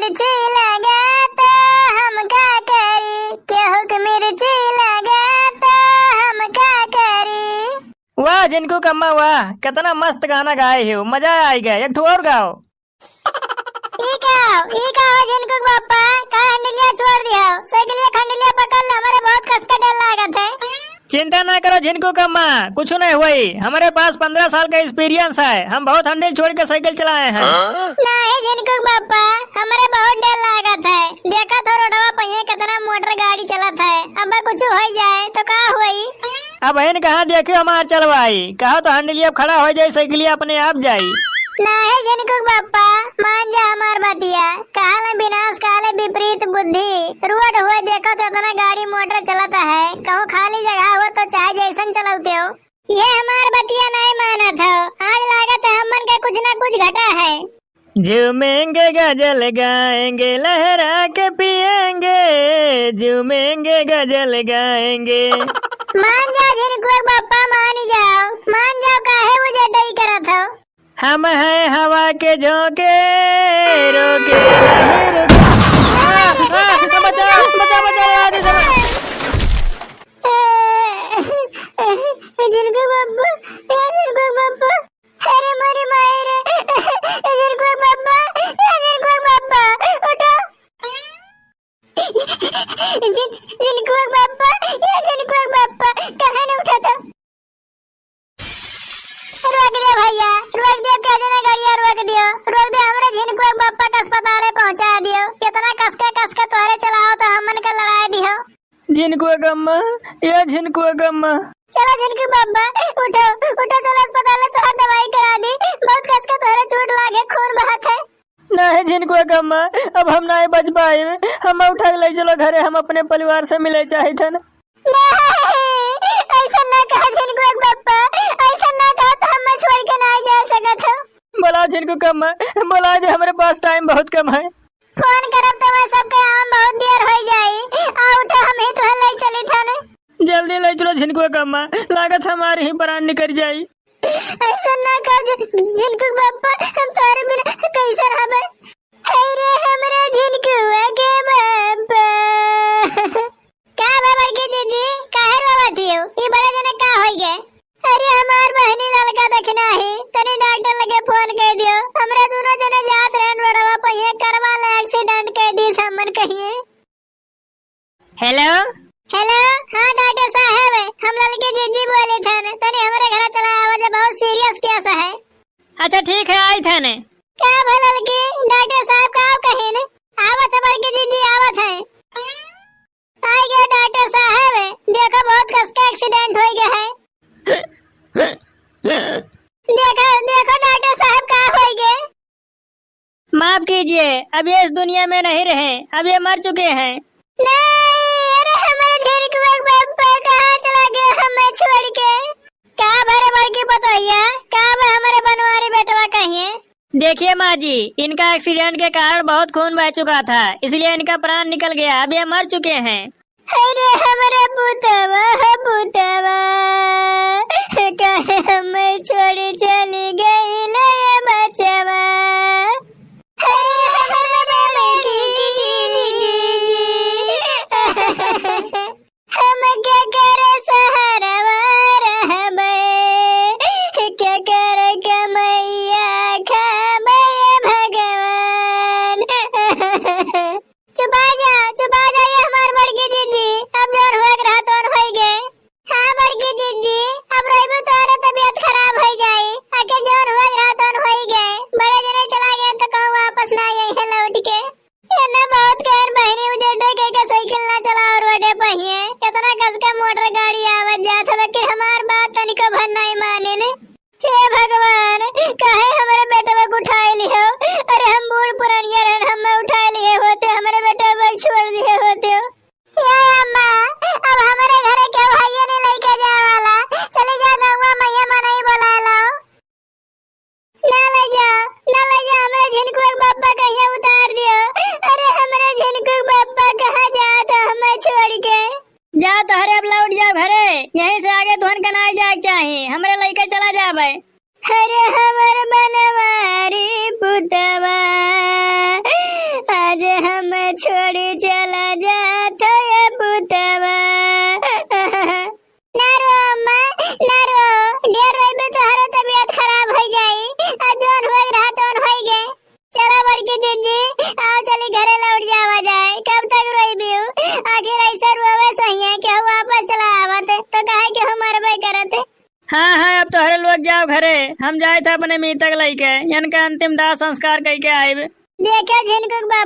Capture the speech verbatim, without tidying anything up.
मिर्ची लगे तो हम का करी, केहू के मिर्ची लगे तो हम का करी। वाह झिनकू कम्मा वाह, कितना मस्त गाना गाए हो, मजा आइ गया। एक ठो और गाओ। ई का हो, ई का हो झिनकू के बापा, का हैंडलिया छोड़ दिया हो? साइकिलिया खंडलिया पकड़ ले, हमरे बहुत कस के डर लागत है। चिंता ना करो झिनकू कम्मा, कुछ नहीं हुई। हमरे पास पन्द्रह साल का एक्सपीरियंस है, हम बहुत हैंडल छोड़ के साइकिल चलाए हैं। नहीं झिनकू के बापा, हमरे बहुत डर लागत है। देखत हो रोडवा पहिए कितना मोटर गाड़ी चलत है, अब कुछ हो जाए तो का हुई? अब इन कहाँ देखियो हमार चलवाई, कहा तो हैंडलिया खड़ा हो जाई, साइकिलिया अपने आप जाई। नाही झिनकू के बापा, मान जा हमार बतिया। काल विनाश काल विपरीत बुद्धि। रोड हुए देखो तो इतना गाड़ी मोटर चलत है, कहूँ खाली जगह हो तो चाहे जैसन चलौते हो। ये हमार बतिया नहीं मानत हो। आज लागत है हमन का कुछ ना कुछ घटा है। झूमेंगे गजल गाएंगे, लहरा के पिएंगे, झूमेंगे गजल गाएंगे। मान जा झिनकू के बापा, मान जाओ, मान जाओ, काहे वो जदई करत हो? हम हैं हवा के झोंके, रोके नहीं रुके। आ, आ, बचाओ, बचाओ, बचाओ, आ, बचाओ। झिनकू बाबा, ए झिनकू बाबा, अरे मोरी माई रे, ए झिनकू बाबा, ए झिनकू बाबा, उठो। झिन-, झिनकू बाबा, ए झिनकू बाबा, काहे नहीं उठा था? रोक दियो भैया, रोक दियो, के जने गाड़िया रोक दियो, रोक दियो, हमरे झिनकू के बापा के अस्पताले पहुँचा दियो। इतना कसके, कसके तोहरे चलाओ तो हमन के लड़ाई दियो। झिनकू के अम्मा, ये झिनकू के अम्मा। चलो झिनकू बाबा, उठो, उठो, चलो अस्पताल में तोहर दवाई करा दी। बहुत कसके तोहरे चोट लागे, खून बहत है। नहीं झिनकू के अम्मा, अब हम नहीं बच पाए, हम उठा के ले चलो घरे, हम अपने परिवार से मिले चाहित हन। नहीं, ऐसा ना कहा झिनकू के बापा, ऐसा ना कहा तो हम छोड़ के ना जा सकत हो। बोलाओ झिनकू के अम्मा, बोलाओ दे, हमरे पास टाइम बहुत कम है। फोन करब तो मैं सबके आम बहुत देर हो जाई। आ उठो, हम ही तुहे ले चली थाने। जल्दी ले चलो झिनकू के अम्मा, लागत हमारी ही प्राण निकल जाई। ऐसा ना कहा झि-, झिनकू के बापा, हम तोरे बिना कैसे रहबे? हे रे हमरा झिनकुआ के बापा। का बा बड़की जीजी, काहे रोवत हियो? ई बड़े जने का होई गए? अरे हमार बहिनी ललका देखना है, तनी डॉक्टर लगे फोन कर दियो। हमरा दोनों जने जात रहन रोडवा पहिए करवा ले, एक्सीडेंट कर दी सामन कहिए। हेलो। हेलो, हाँ डॉक्टर साहब, हम ललकी जीजी बोली थन, तनी हमरे घर चला आवा जा, बहुत सीरियस केस है। अच्छा ठीक है, आई थन। का भा ललकी, डॉक्टर साहब का कहिन? आवत है बड़की जीजी, आवत है। आई गया डॉक्टर साहब, देखो बहुत कस का एक्सीडेंट हो गया है। देखो, देखो डॉक्टर साहब का हो गए। माफ कीजिए, अब ये इस दुनिया में नहीं रहे, अब ये मर चुके हैं। नहीं, अरे हमारे झिनकुआ के बापा कहाँ चला गया हमें छोड़ के? का भरे बड़की पतोहिया, का बा हमारे बनवारी बेटवा कहिए? देखिए माँ जी, इनका एक्सीडेंट के कारण बहुत खून बह चुका था, इसलिए इनका प्राण निकल गया, अब ये मर चुके हैं। अरे हमरे पुतवा, हो पुतवा, काहे हमें छोड़ी चली गई ले बचवा? अरे हमरे की हम केकर सहारवा रहबै, केकर कमैया खाबै भगवान। चुपा जा, चुपा जा, ये हमार बड़की जीजी, अब जौन होए के रहा तौन होई गे। हाँ बड़की जीजी, अब रोइबू तोहरे तबीयत खराब होई जाई, आके जौन होए के रहा तौन होई गे। बड़े जने चला गए तो कहूँ वापस ना आई है लौट के। एने बहुत कहन बहिनी उजेडे के, के साइकिल ना चलाओ रोडे पहिए। इतना कस का मोटर गाड़ी आवत जात हवे कि हमार बात तनिको भर नहीं माने ने। हे भगवान, काहे हमरे बेटवा को उठाए लिहो? अरे हम बूढ़ पुरनिया रहन, हमें उठाए लिए होते, हमरे बेटवा को छोड़ दिए होते हो। ए अम्मा, अब हमरे घरे केहू हइये नहीं लइके जाए वाला। चली जा गौवा मइया मनई बोलाए लाओ। ना ले जा, ना ले जा, हमरे झिनकू के बापा कहिया उतार दियो। अरे हमरे झिनकू के बापा कहाँ जात हो हमें छोड़ के? जा तोहरे अब लौट जाओ घरे, यहीं से आगे तुहन के नाई जाए के चाही, हमरे लइके चला जाबे। अरे हमर बनवारी पुतवा, आज तो रोवे सही है, केहू वापस चला आवत, तो काहे केहू मरबे करत। हाँ, हाँ, अब तोहरे लोग जाओ घरे, हम जाइत है अपने मीतक लइके, इनका अंतिम दाह संस्कार कइके आइब। देखे झिनकू के बाप